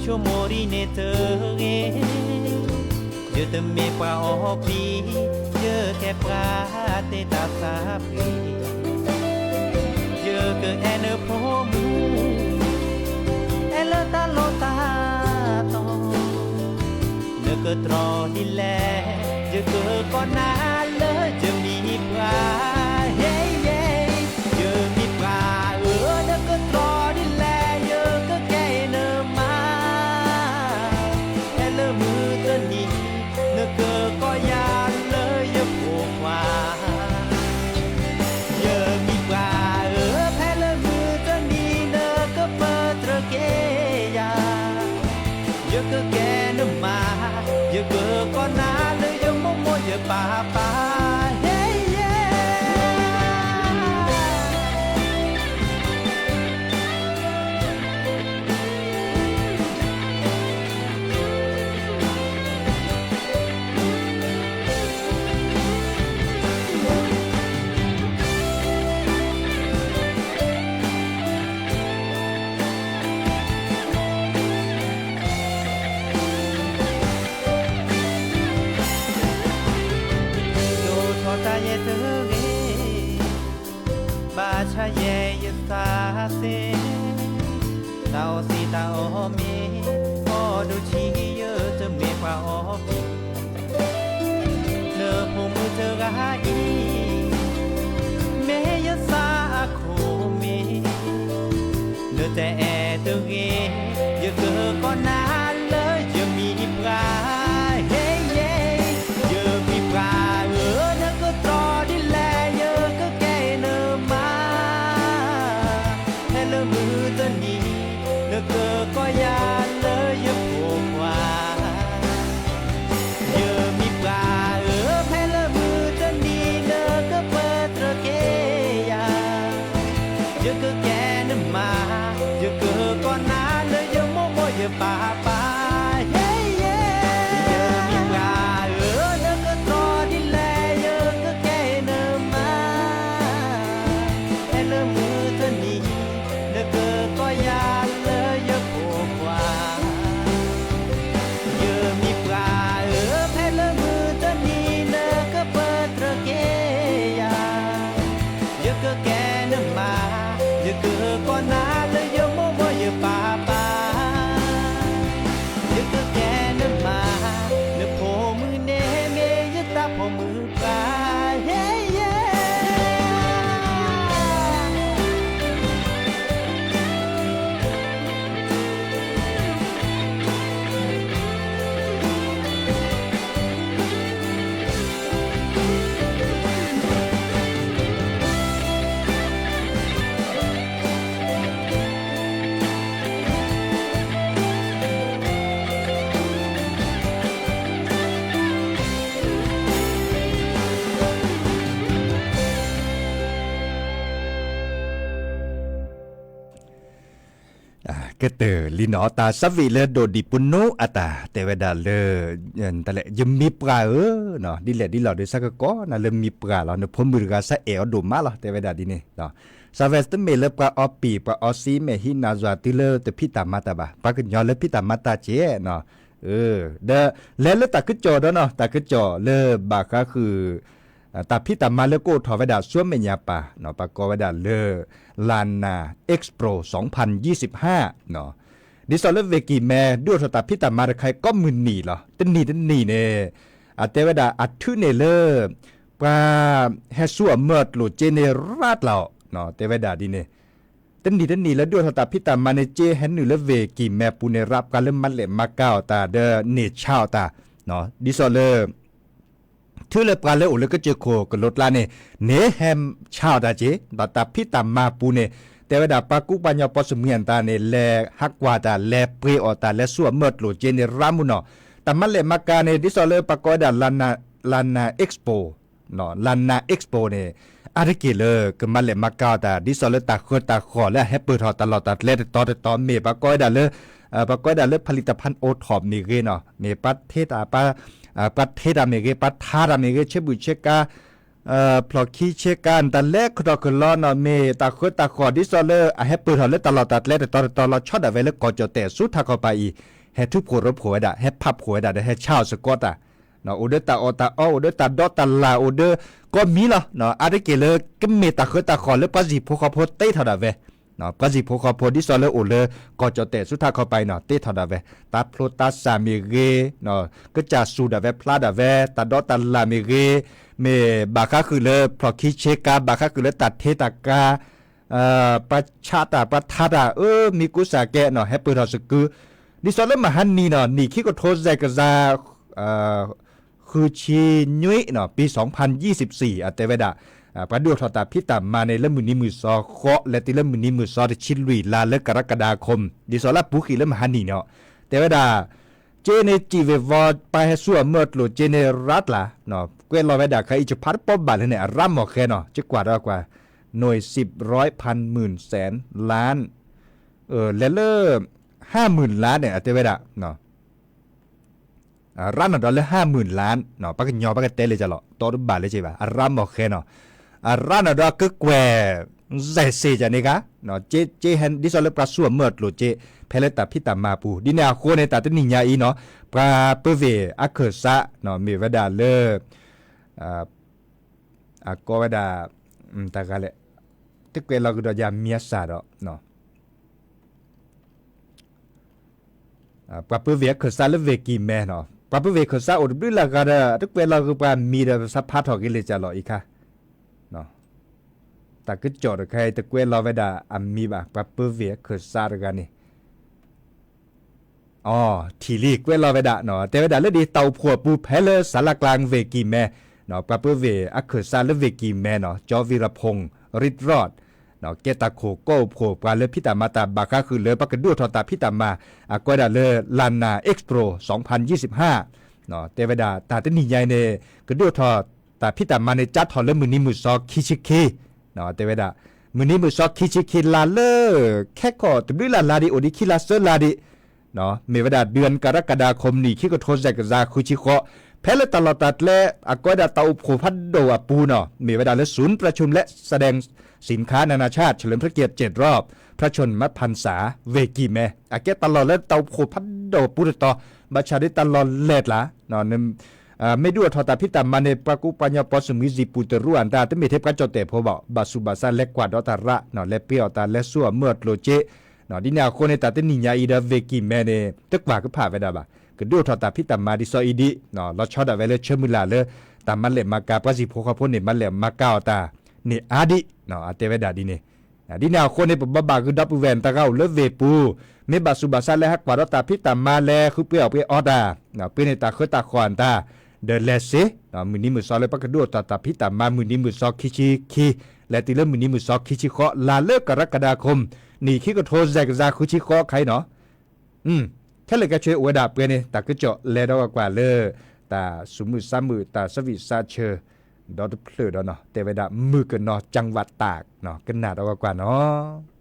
ဆိကမိၣ်ဒ်န့ၣ်တဂ့ၤ, ယတမ့ၢ်ပှၤအီၣ်ပံၤ, ယကဲပှၤတ့တၢ်သးပှ့ၤ, ယကအဲၣ်နဖိမုၣ်, အဲၣ်လၢတၢ်လီၢ်တၢ်တီၤ, နကတြီဒ်လဲၣ်, ယကကိးနၤလၢယမံၤပှၢ်, ဟ့ယဲ. ယမံၤပှၢ်ဧၢ, နကတြီဒ်လဲၣ်, ယကကဲနမါ, ဖဲလၢမုၢ်တနံၤ နကကိးယၤလၢယဖိခွါ. ယမံၤပှၢ်ဧၢ, ဖဲလၢမုၢ်တနံၤ နကပတြၢၤက့ၤယၤ, ယကကဲနမါ, ယကကိးနၤလၢယမိၢ်မိၢ်ယပၢ်ပၢ်, ဟ့ယဲ. ဒိၣ်ထီၣ်တၢ်ယဲတဂ့ၤ, ဘၣ်ဆၣ်ယဲယသးသ့, တၢ်အီၣ်သံတၢ်အီၣ်မ့ၤ, အီၣ်ဒိၣ်ဆံးယတမ့ၢ်ပှၤအီၣ်ဘံၣ်, နဖိမုၣ်တဂၤအံၤ, မ့ၢ်ယသးအခိၣ်မ့ၢ်, နတအဲၣ်တဂ့ၤ, ယကကိးနၤလၢယမံၤပှၢ်, ဟ့ယဲ. ယမံၤပှၢ်ဧၢ, နကတြီဒ်လဲၣ်, ယကကဲနမါ, ဖဲလၢမုၢ်တနံၤ နကကိးယၤလၢယဖိခွါ. ယမံၤပှၢ်ဧၢ, ဖဲလၢမုၢ်တနံၤ နကပတြၢၤက့ၤယၤ, ယကကဲနမါ, ယက ကတၢၢ်လံနီၤ တၢ်ဆၢဝံၤလၢဒိၣ်ဒံးပူၤနီၣ်အတၢ် တဲဝဲဒၣ်လၢ တလဲၣ် ယမံၤပှၢ်ဧၢနီၤ ဒ်လဲၣ်ဒ်လဲၣ်ဒီး ဆၢကကီးနၤလၢမံၤပှၢ်လီၤ နဖိမုၣ်တဂၤဆၢအဲၣ်အီၤဒိၣ်မးလီၤ တဲဝဲဒၣ်ဒ်န့ၣ် စၢ်ဝဲတမ့ၢ်လၢပှၤအီပံာ် ပှၤအီစံမဲာ်ဟံးနၤယွၤတုၤလၢတဖံးတၢ်မၤတၢ်ဘၣ် ပှၤကညီလၢဖံးတၢ်မၤတၢ်ကဲနီၤ ဒီး လဲၤလၢတၢ်ကစီၣ်ဒီးနီၤ တၢ်ကစီၣ်လၢဘၣ်ဃးဃုာ် တၢ်ဖံးတၢ်မၤလၢကအိၣ်ထီၣ်ဝဲဒၣ်ဆူမဲာ်ညါပၢ်နီၤ ပှၤကိးဝဲဒၣ်လၢ Lanna Expo စံဖၣ်ယံးစံးဖး ဒ်သိးလၢဝ့ၢ်ကံၢ်မဲ ဒုးအိၣ်ထီၣ်တၢ်ဖံးတၢ်မၤတခါအံၤ ကိးမုၢ်နံၤလီၤ တနံၤတနံၤန့ၣ် အတဲဝဲဒၣ်အထုးန့ၢ်လၢ ပှၤဟဲဆူအမၢအကျိၣ်စ့န့ၣ်ရးတလးအီၤ တဲဝဲဒၣ်ဒ်န့ၣ် တနံၤတနံၤလၢဒုးအိၣ်ထီၣ်တၢ်ဖံးတၢ်မၤန့ၣ် စ့ဟဲနုာ်လၢဝ့ၢ်ကံၢ်မဲပူၤန့ၣ် ရးပှၤလၢမၤလဲၣ်မၤကၤအီၤတၢ် ဒီးန့ၢ်ဆါအီၤတၢ် ဒ်သိးလၢ ထုးလၢပှၤလၢအိၣ်လၢကစၢၢ်ခိၣ်ကလိၤကျါန့ၣ် န့ၢ်ဟဲဆါအီၤတၢ်က့ၤ ဒီးတၢ်ဖံးတၢ်မၤပူၤန့ၣ် တဲဝဲဒၣ်ပှၤကူပှၤကညီပိာ်မုၣ်အတၢ်န့ၣ် လဲၤဟးကွၢ်တၢ် လဲၤပှ့ၤအီၣ်တၢ် လဲၤဆူအမၢအကျိၣ်စ့န့ၣ် ရးမုၢ်နီၤ တၢ်မၤလဲၣ်မၤကၤန့ၣ် ဒ်သိးလၢပှၤကိးဝဲဒၣ် Lanna Expo Lanna Expo န့ၣ် အါတက့ၢ်လၢကမၤလဲၣ်မၤကၤအီၤတၢ် ဒ်သိးလၢတၢ်ဃၢတၢ်ဃီၣ်လၢအဟဲပၢၢ်ထီၣ်တၢ်လီၢ်တၢ်ကျဲတတီၤတတီၤ မ့ၢ်ပှၤကိးဝဲဒၣ်လၢ ပှၤကိးဝဲဒၣ်လၢ ผลิตภัณฑ์ အိၣ်ထီၣ် မ့ၢ်ဂ့ၤနီၤ မ့ၢ်ပှၤထ့တၢ် ပှၤထ့တၢ်မ့ၢ်ဂ့ၤ ပှၤထါတၢ်မ့ၢ်ဂ့ၤ ဆ့ဘူၣ်ဆ့ကါ ဖျီၣ်ခံဆ့ကၤ တၢ်လဲၤခီၣ်ထီၣ်ခီၣ်လီၤနီၤ မ့ၢ်တၢ်ဃၢတၢ်ဃီၣ် ဒ်သိးလၢအဟဲပၢၢ်ထီၣ်လၢတၢ်လီၢ်တၢ်ကျဲတတီၤတတီၤလီၤ ဆီဒၣ်ဝဲလၢကီၢ်ကၠီၣ်တဲၣ်ဆူထးခီပၤအံၤ ဟဲထုးဖှိၣ်ရိဖှိၣ်ဝဲဒၣ် ဟဲဖးဖှိၣ်ဝဲဒၣ်ဒီးဟဲဆါအီၤစ့ၢ်ကီးတၢ် အိၣ်ဒီးတၢ်အီၣ်တၢ်အီ အိၣ်ဒီးတၢ်ဒီတၢ်လၣ် အိၣ်ဒီးကိးမံၤလီၤ အါတက့ၢ်လၢကမ့ၢ်တၢ်ဃၢတၢ်ဃီၣ်လၢပှၤစံၣ်ဖိဃီဖိတ့ထီၣ်ဒၣ်ဝဲ ပှၤစံၣ်ဖိဃီဖိ ဒ်သိးလၢအိၣ်လၢကီၢ်ကၠီၣ်တဲၣ်ဆူထးခီပၤအံၤနီၤ တ့ထီၣ်ဒၣ်ဝဲ တၢ်ဖျိတၢ်စၢ်မ့ၢ်ဂ့ၤ ကစၢ်စူၣ်ဒၣ်ဝဲဖျါဒၣ်ဝဲ တၢ်ဒီတၢ်လၣ်မ့ၢ်ဂ့ၤ မ့ၢ်ဘၣ်ဃးဃုာ်လၢဖျီၣ်ခံဆ့ကၤ ဘၣ်ဃးဃုာ်လၢတၢ်ထ့တၢ်ကၤ ပှၤဆါတၢ် ပှၤထါတၢ် အၢ မံၤကူစၢ်ကဲနီၤ ဟဲပၢၢ်ထီၣ်စကု ဒ်သိးလၢမဟါနံၤနီၤ နံၣ်ခံကထိစဲးကစၢ် ဃုဆံနွံနီၤ ပံ စံဖၣ်ယံးစံး အတဲဝဲဒၣ် ပှၤဒုးအိၣ်ထီၣ်တၢ်ဖံးတၢ်မၤန့ၣ် လၢမုၢ်နံၤမုၢ်သီဃီ လဲၤတုၤလၢမုၢ်နံၤမုၢ်သီတဆံလွံၢ်လါလၢကရကဒါခိမ် ဒ်သိးလၢအပူၤဃံးလၢမဟါနံၤန့ၣ် တဲဝဲဒၣ် စ့န့ၣ်စံၣ်ဝ့ၤဝီ ပှၤဟဲဆူအမၢအကျိၣ်စ့န့ၣ်ရးတလး ကွဲးလီၤဝဲဒၣ်ခါအံၤ ယဖးတပီၢ်ဘၣ်လၢန့ၣ် အရးမီၢ်ဃဲနီၤ ကကွၢ်ဒီးကွၢ် หน่วยสิบ ร้อย พัน หมื่น แสน ล้าน လဲၤလၢ ห้าหมื่นล้าน န့ၣ် အတဲဝဲဒၣ် ရးနီၢ်ဒီးလၢ ห้าหมื่นล้าน ပှၤကညီပှၤကတဲလၢကလီၤ တီတဘၣ်လၢကဘၣ် အရးမီၢ်ဃဲနီၤ အရးနီၢ်ဒီးကကွဲၢ် စဲးစ့ၢ်ကန့ၣ်ဂၤ က့ဟဲဒ်သိးလၢပှၤဆူအမၢအကျိၣ်စ့ ဖဲလၢတၢ်ဖံးတၢ်မၤပူၤ ဒ်န့ၣ်အဃိန့ၣ် တၢ်တနံၤညါအံၤနီၤ ပှၤပၢဝ့ၢ်အခၢၣ်စး မ့ၢ်ဝဲဒၣ်လၢ အကိးဝဲဒၣ် တၢ်ဂၤလဲၣ် တကွဲးလီၤကဒီးယၤမံၤအစၢ်ဒီး ပှၤပၢဝ့ၢ်အခၢၣ်စးလၢဝ့ၢ်ကံၢ်မဲနီၤ ပှၤပၢဝ့ၢ်အခၢၣ်စးအိၣ်တဘျုးလၢ်ဂၤဒီး တကွဲးလီၤကပှၤမံၤဒီး ပသးဖးထီၣ်က့ၤလံကလီၤအံၤခါ တၢ်ကစီၣ်တခါအံၤ တကွဲးလီၤဝဲဒၣ်အမံၤဘၣ် ပှၤပၢဝ့ၢ်အခၢၣ်စးတဂၤန့ၣ် အီ ထံၣ်လံ ကွဲးလီၤဝဲဒၣ် တဲဝဲဒၣ်လၢဒ် တၢ်အိၣ်ဖှိၣ်အပူၤဖဲလၢ ศาลากลาง ဝ့ၢ်ကံၢ်မဲ ပှၤပၢဝ့ၢ်အခၢၣ်စးလၢဝ့ၢ်ကံၢ်မဲနီၤ ကၠီ ဝံၤရဖူၣ် ရံၣ်တြီၣ် ကဲတၢ်ခိၣ်ကီအိၣ်ဖှိၣ်ပှၤလၢဖံးတၢ်မၤတၢ် ဘၣ်ဃးဃုာ်လၢပှၤကဒုးအိၣ်ထီၣ်တၢ်ဖံးတၢ်မၤ အကိးဝဲဒၣ်လၢ Lanna Expo စံဖၣ်ယံးစံးဖး တဲဝဲဒၣ်တၢ်တနံၤညါအံၤန့ၣ် ကဒုးအိၣ်ထီၣ်တၢ်ဖံးတၢ်မၤန့ၣ် ကၢထီၣ်လၢမုၢ်နံၤမုၢ်သီခံဆံခံ တဲဝဲဒၣ် မုၢ်နံၤမုၢ်သီခံဆံခံလါလၢ ခဲကီၢ်တဘျုးလၢ်လါဒံး အိၣ်ဒံးခံလါသၢလါဒံး မ့ၢ်ဝဲဒၣ် เดือนกรกฎาคม နံၣ်ခံကထိစဲးကစၢ်ဃုဆံဃိး ဖဲလၢတၢ်လီၢ်တၢ်ကျဲ အကိးဝဲဒၣ်တၢ်အိၣ်ဖှိၣ်ဖးဒိၣ်အပူၤနီၤ မ့ၢ်ဝဲဒၣ်လၢ ศูนย์ประชุมและแสดงสินค้านานาชาติ เฉลิมพระเกียรติ เจ็ดรอบ พระชนมพรรษา ဝ့ၢ်ကံၢ်မဲ အကဲတၢ်လီၢ်လၢတၢ်အိၣ်ဖှိၣ်ဖးဒိၣ်အပူၤတတီၤ ဘၣ်ဆၣ်ဒ်တၢ်လီၢ်လဲၢ်တလး မ့ၢ်ဒုးအိၣ်ထီၣ်တၢ်ဖံးတၢ်မၤန့ၣ် ပှၤကူပှၤကညီပိာ်မုၣ်စံၣ်ပူၤတရူးအတၢ် တမ့ၢ်ထဲပှၤကၠီၣ်တဲၣ်ဖိဘၣ် ဘၣ်ဆူးဘၣ်ဆါလဲၤကွၢ်ဒီးတၢ်ရး လဲၤပှ့ၤအီၣ်တၢ်လဲၤဆူအမၢအကျိၣ်စ့ ဒ်န့ၣ်အဃိန့ၣ် တၢ်တနံၤညါအံၤဒီးဝ့ၢ်ကံၢ်မဲန့ၣ် တကွၢ်ကဖၣ်ဝဲဒၣ်ဘၣ် ကဒုးအိၣ်ထီၣ်တၢ်ဖံးတၢ်မၤဒ်သိးအံၤဒ် လီၤဆီဒၣ်ဝဲလၢဆၢမုၢ်လၢ်လၢ တၢ်မၤလဲၣ်မၤကၤ ပှၤစံၣ်ဖိဃီဖိန့ၣ် မၤလဲၣ်မၤကၤအီၤတၢ်န့ၣ်အါဒံး အတဲဝဲဒၣ်ဒ်န့ၣ် ဒ်န့ၣ်အဃိန့ၣ် ပဘၣ်ဘၣ်ဂုာ်ဒီပုၢ်ဝဲၢ်တဂၤအိၣ်လၢဝ့ၢ်ပူၤ မ့ၢ်ဘၣ်ဆူးဘၣ်ဆါလၢဟးကွၢ်ဒီးတၢ်ဖံးတၢ်မၤလဲၤဃုပှ့ၤအီၣ်ပှ့ၤအီတၢ် ပှ့ၤန့ၢ်တၢ်ဃၢတၢ်ဃီၣ်အတၢ် ဒီးလဲၤစ့ မုၢ်နံၤမုၢ်သီလၢပှၤကဒုးအိၣ်ထီၣ်တၢ်ဖံးတၢ်မၤ မုၢ်နံၤမုၢ်သီခံဆံခံ လဲၤတုၤလၢမုၢ်နံၤမုၢ်သီခံဆံဃိး လါလၢကရကဒါခိမ် နံၣ်ခံကထိစဲးကစၢ်ဃုဆံဃိးခါအံၤနီၤ ခဲလၢာ်ခဲဆ့အိၣ်ဝဲဒၣ်ပှဲၤန့ၣ် တၢ်ကစီၣ်လဲၤဒီးကွၢ်ကွၢ်လၢ တၢ်စူးမုၢ်ဆါမုာ် တၢ်ဆၢဝံၣ်ဆါဆၢ ဒီတဖျၢၣ်ဒီးနီၤ တဲဝဲဒၣ် หมวกกันน็อก จังหวัดตาก ကနၣ်ဒီးကွၢ်ကွၢ်နီၤ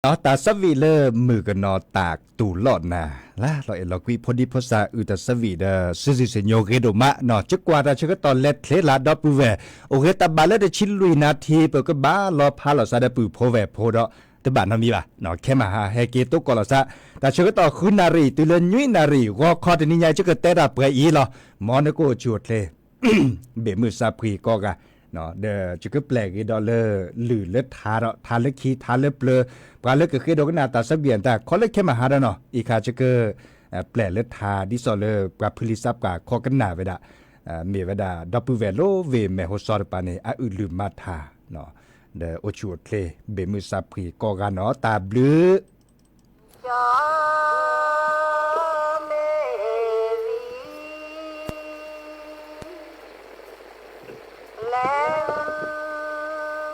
တၢ်ဆၢဝံၤလၢမုၣ်ကနီၤတၢ်တူၢ်လိာ်နၤ လၢလီၤအဲၣ်လီၤကွံ ဖိဒံဖိသၣ်အုၣ်တၢ်ဆၢဝံၤဒီး စုစုစညိဂ့ၤဒိၣ်မးနီၤ ကကွၢ်တၢ်ဆၢကတီၢ်လဲၤချ့လၢဒီပုၢ်ဝဲၢ် အိၣ်ဂ့ၤတၢ်ဘၣ်လၢတဆံလွံၢ်နၣ်ထံၣ် ပကဘၣ်လီၤဖးလီၤစးဒီးပုၢ်ဖိဝဲၢ်ဖိဒီး တဘၣ်နီတမံၤဘၣ် ခဲမဟါဟဲက့ၤသကိးလီၤစး တၢ်ဆၢကတီၢ်ဃုနၣ်ရံၣ် တုၤလၢနွံနၣ်ရံၣ် ဂီၤခီတနံၤညါ ယကတဲတၢ်ပှဲၤအံၤလီၤ မ်နကအိၣ်ဆူၣ်အိၣ်ချ့ ဘ့ၣ်မုၢ်စၢ်ဖှံကိးဂၤ ဒီးယကပျဲၢ်ဂ့ၤဒီးလၢ လုၢ်လၢထါဒီး ထါလၢခံ ထါလၢပျၢၤ ပှၤလၢကဃ့ဒိကနၣ်တၢ်ဆၢကွံာ်အတၢ် ခီလၢခဲမဟါဒီးနီၤ အံၤခါယက ပျဲၢ်လၢထါ ဒ်သိးလၢပှၤဖုလံာ်စးပှၢ်ခီကနၣ်ဝဲဒၣ် မ့ၢ်ဝဲဒၣ် ဒီပုၢ်ဝဲၢ်လၢဝ့ၢ်မဲၢ်ဟိစီတပၤန့ၣ် အအုၣ်လုၢ်မၤထါ ဒီးအိၣ်ဆူၣ်အိၣ်ချ့ ဘ့ၣ်မုၢ်စၢ်ဖှံကိးဂၤနီၤ တၢ်ဘျုး လဲၤလၢညါ ကၠီမဲရံၤလဲၤလၢ နီၢ်ဘီ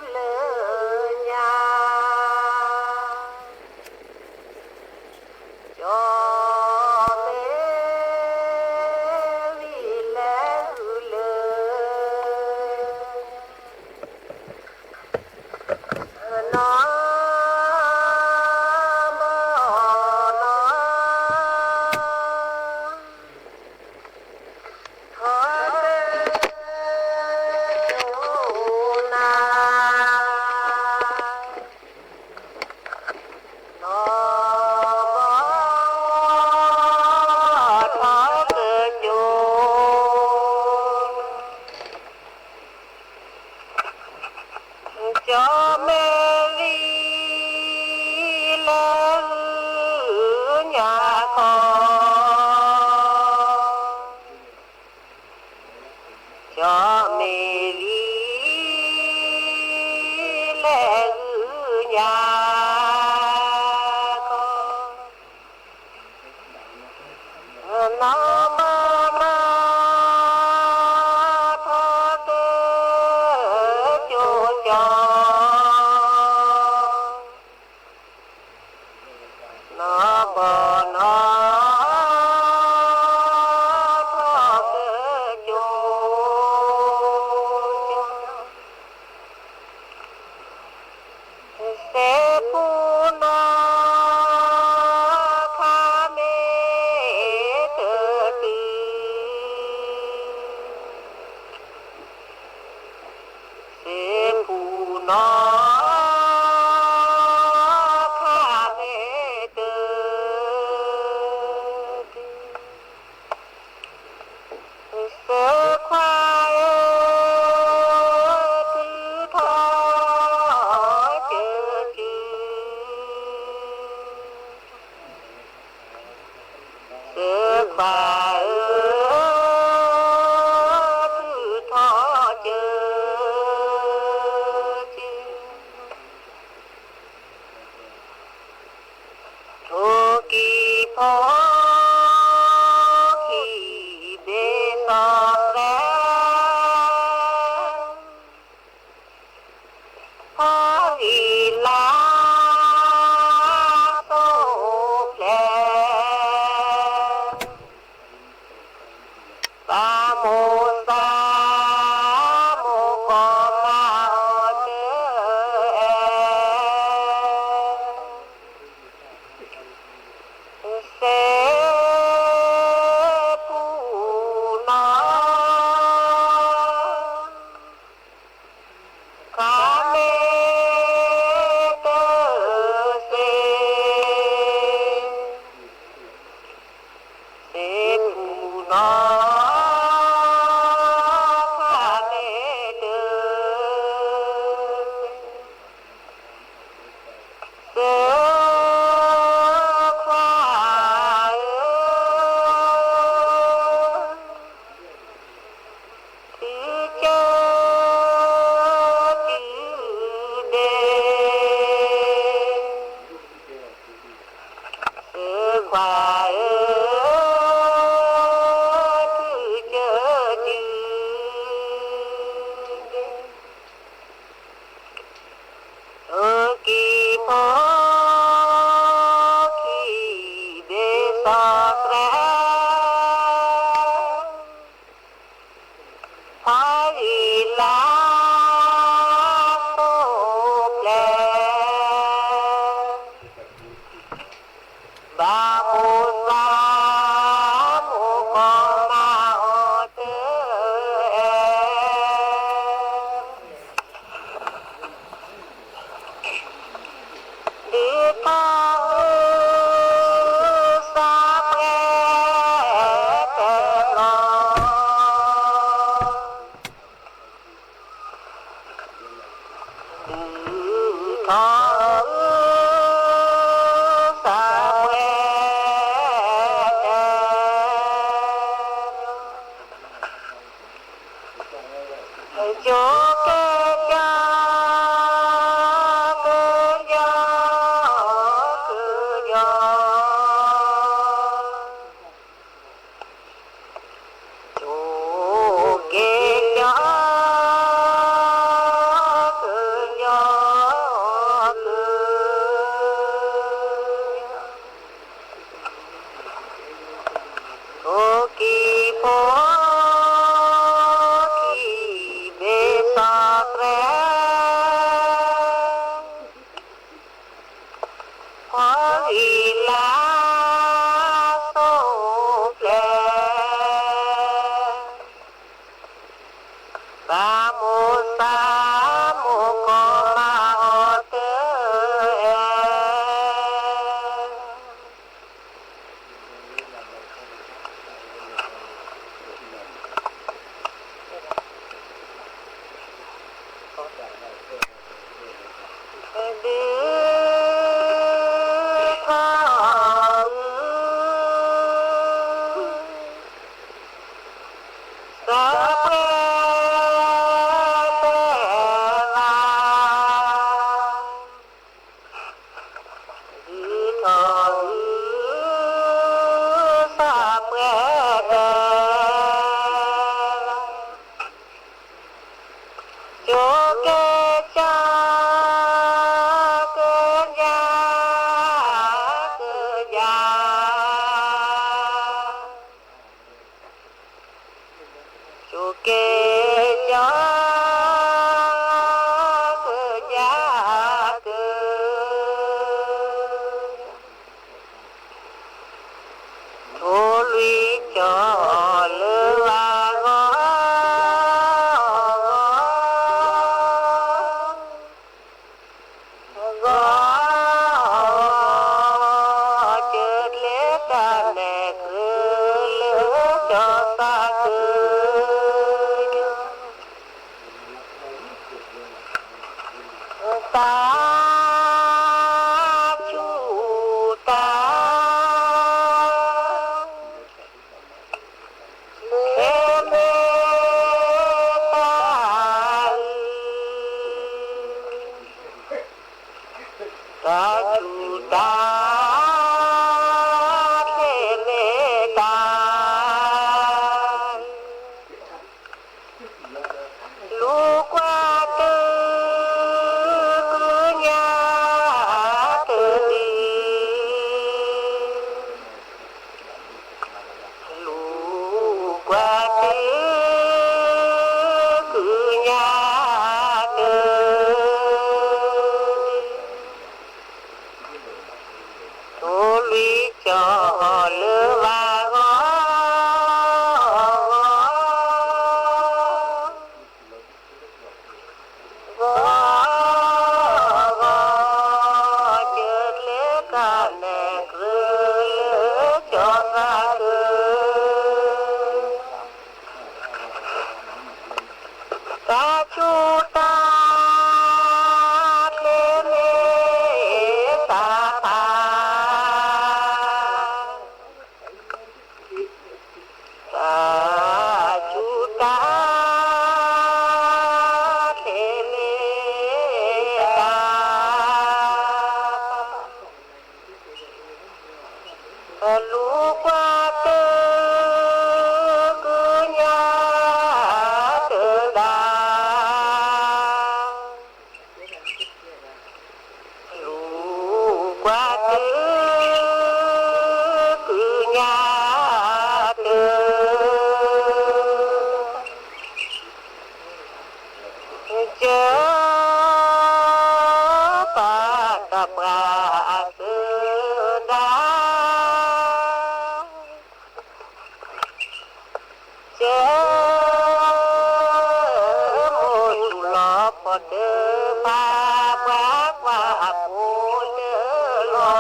နီၢ် ထီၣ်ကၠိနၤ နီၢ်ဘီထီၣ်ကၠိ ကၠီမဲရံၤလဲၤလၢညါခီ ကၠီမဲရံၤလဲၤလၢညါ နီၢ်ဘီနီၢ် ထီၣ်ကၠိကၠီ နီၢ်ဘီနီၢ် ထီၣ်ကၠိကၠီ စဲးဖူနီၢ် ခါမ့ၢ်တတုၤ စဲးဖူနီၢ် ခါမ့ၢ်တတုၤ စဲးခွါဧၢ ထုးထီၣ်ကၠၢကၠၢ စဲးခွါဧၢ ထုးထီၣ်ကၠၢကၠၢ ထိၣ်ကံၢ်ဖိခံဘ့ၣ်သီသဲး ဖီဂံၢ်လါ စိဖျဲး သးမိၢ်သး မိၢ်ကီၢ်မၤအီၤတအဲၣ် စဲးဖူနီၢ် ခါမ့ၢ်တစ့ စဲးဖူနီၢ် ကၠိကဲကၠီ ကၠီ ကၠီ ကၠိကဲကၠီ ကၠီ ကၠီ ကၠိကံဖိခံဘ့ၣ်စီၤပြဲ ဖီဂံၢ်လါ စိၣ်ဖျဲး သးမိၢ်သးမိၢ်ကီၢ်မၤအီၤတၢ် ဒုးထီၣ် စီၤပြဲတဲဘၣ် ဒုးထီၣ် စီၤပြဲတဲ ကၠိကဲကၠီ ကၠီ ကၠီ ကၠိကဲကၠီ ကၠီ ကၠီ ထိၣ်လွံၢ်ကၠီလၢဝဲဂီၢ် ဂီၢ် ကၠိကျဲတၢ်နဲၣ်ကြၢးလၢကၠီသးကၢ တၢ် ဆူၣ်တၢ် ဖဲမ့ၢ်တၢ် တၢ်ဆူၣ်တၢ် ဖဲမ့ၢ်တၢ် လူၤကွၢ်တုၤ ကုညါတဒု လူၤကွၢ်တုၤ ကုညါတဒု ထိၣ်လွံၢ်ကၠီလၢဝဲဂီၢ် ဂီၢ် ဂီၢ် ကၠိကျဲတၢ်နဲၣ်ကြၢးလၢကၠီသးကၢ တၢ်ဆူၣ်တၢ် ဖဲမ့ၢ်တၢ်ဖး တၢ်ဆူၣ်တၢ် ဖဲမ့ၢ်တၢ် လူၤကွၢ်တုၤ ကုညါတဒု လူၤကွၢ်တုၤ ကုညါတဒု ကၢ ပှၤတပှၢ်အသဒါ ကၢ မိၢ်သူၣ်လီၤဖီတဖၣ် ပှၤကွၢ်အဖိတလီၤသး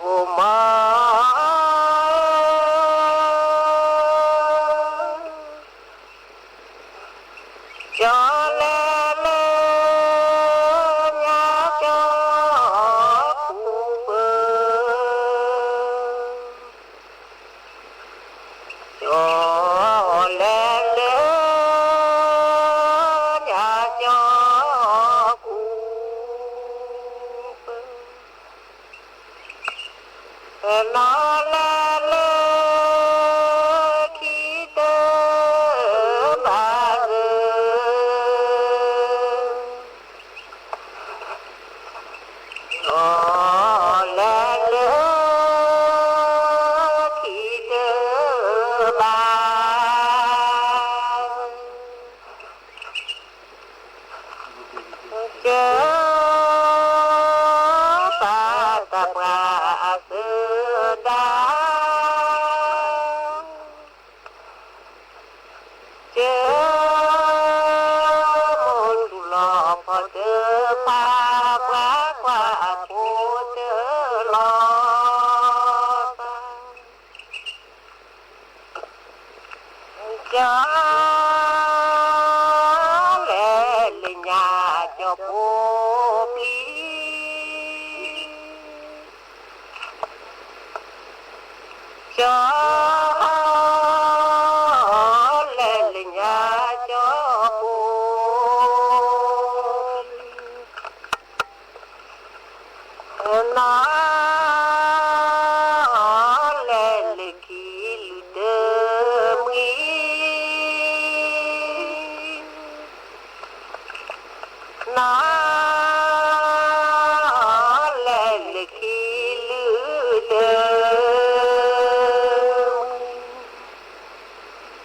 ဂိၢ်မီ ကၠီလဲၤလၢညါကၠီပူၤပၢၤ ကၠီ နီၢ်လဲၤလၢခံတဘၣ်ဂ့ၤ, နီၢ်လဲၤလၢခံတဘၣ်ဂ့ၤ, ကၢဘၣ်တၢ်ပှၤအသဒါ, ကၢမိၢ်ထူၣ်လီၤဖီတၢ် ပှၤပှၤကွၢ်အဖိတၢ်လီၤသး, ကၢလဲၤလၢညါကၠီဖိပျံၤ, ကၠီလဲၤလၢညါကၠီဖိပျံၤ, နီၢ်လဲၤလၢခံလုၢ်တမှံၤ, နီၢ်လဲၤလၢခံလုၢ်တမှံၤ,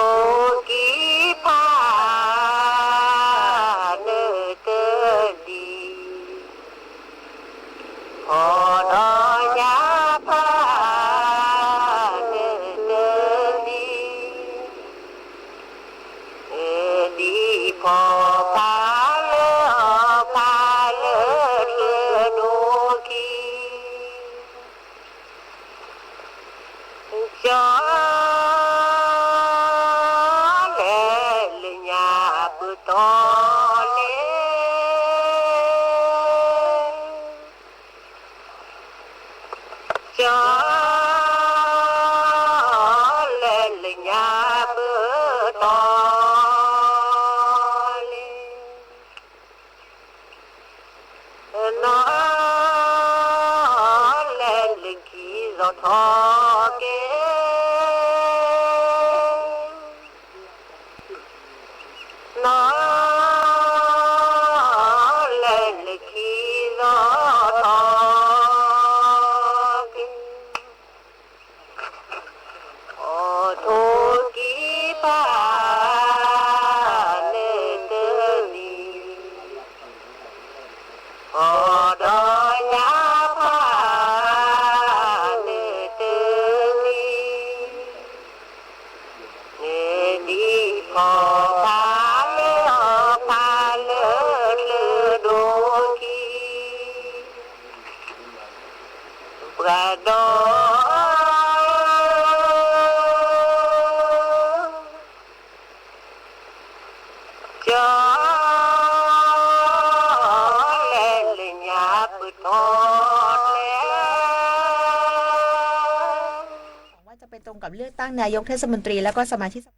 ဟီၣ်ထိၣ်ကံၢ်ဖး နတဒံး, ဟီၣ်ဒီးညၣ်ဖး နတဒံး, ဒ်ဖီဖးလၢအီၤဖးလၢချၢဒိၣ်ခံ, ကၠီလဲၤလၢညါပတီၢ်လဲၣ်, ကၠီလဲၤလၢညါပတီၢ်လဲၣ်, နီၢ်လဲၤလၢခံလီၤထီၣ်က့ၤ, နီၢ်လဲၤလၢခံလီၤထီၣ်က့ၤ, ဟီၣ်ထိၣ်ကံၢ်ဖး နတဒံး, ဟီၣ်ဒီးညၣ်ဖး နတဒံး, နဒ်ဖီဖးလၢအီၤဖးလၢချၢဒိၣ်ခံ, ပှၤဒီး ကၠီလဲၤလၢညါပတီၢ်လဲၣ်. หวังว่าจะไปตรงกับเลือกตั้งนายกเทศมนตรีแล้วก็สมาชิกสภา